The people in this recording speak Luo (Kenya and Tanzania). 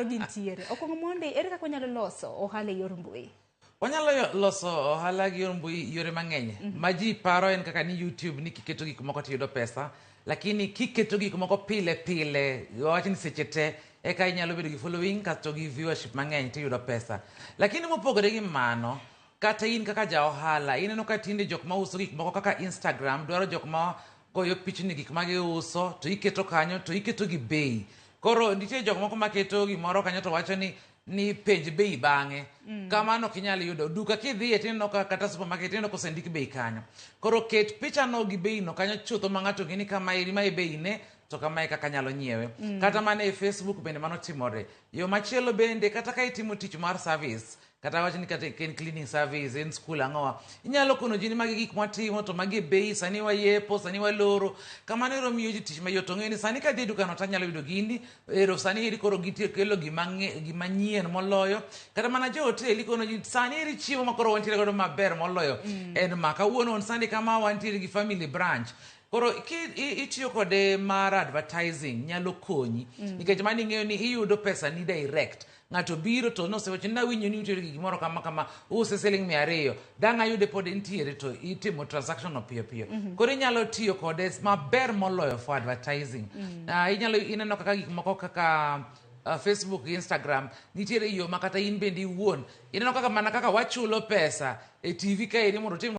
Gintiere. Okwongo mondi, ere kaka wanyalo loso ohala e yor mbui? Wanyalo loso ohala gi yor mbui yore mang'eny. Ma ji paro en kaka ni YouTube ni kiketo gik moko tiyudo pesa, lakini kiketo gik moko pile pile, wawach ni seche te, eka inyalo bedo gi following kasto gi viewership mang'eny tiyudo pesa. Lakini mopogore gi mano, kata in kaka ja ohala, ineno ka tinde jok mauso gik moko kaka Instagram dwaro jok ma goyo pichni gik ma giuso to iketo kanyo to iketo gi bei. Koro nitie jok moko maketo gimoro kanyo to wacho ni penj bei bang'e. Kamano ok inyal yudo. Duka kidhiye tineno ka kata supermarket tineno kosendik bei kanyo. Koro ket pichano gi bei no kanyo chutho ma ng'ato ng'e ni kama eri mae bei ne to kama e kaka anyalo nyiewe. Kata mana e Facebook bende mano timore. Yo machielo bende kata ka itimo tich mar service kata wach ni kata en cleaning service en school ang'owa inyalo kono ji ni magi gik mwatimo to magi e bei sani wayepo sani waloro kamano ero miyo ji tich mayot to ng'eyo ni sani kadhi e dukano to anyalo yudo gini ero sani eri koro gitie kelo gima gima nyien moloyo kata mana jo hotel ikono ji sani eri chiemo ma koro wantiere godo maber moloyo en ma kawuono on Sunday kama wantiere gi family branch koro ki itiyo kode mar advertising nyalo konyi nikech mano ing'eyo ni iyudo pesa ni direct ng'ato biro to nosewacho ni nawinjo ni utiyo gi gimoro kama kama use siling 200 dang' ayude pod entiere to itimo transaction no piyo piyo. Koro inyalo tiyo kode maber moloyo for advertising. Inyalo ineno kaka gik moko kaka Facebook gi Instagram nitiere yo ma kata in bende iwuon ineno kaka mana kaka wachulo pesa e TV kaeri mondo otim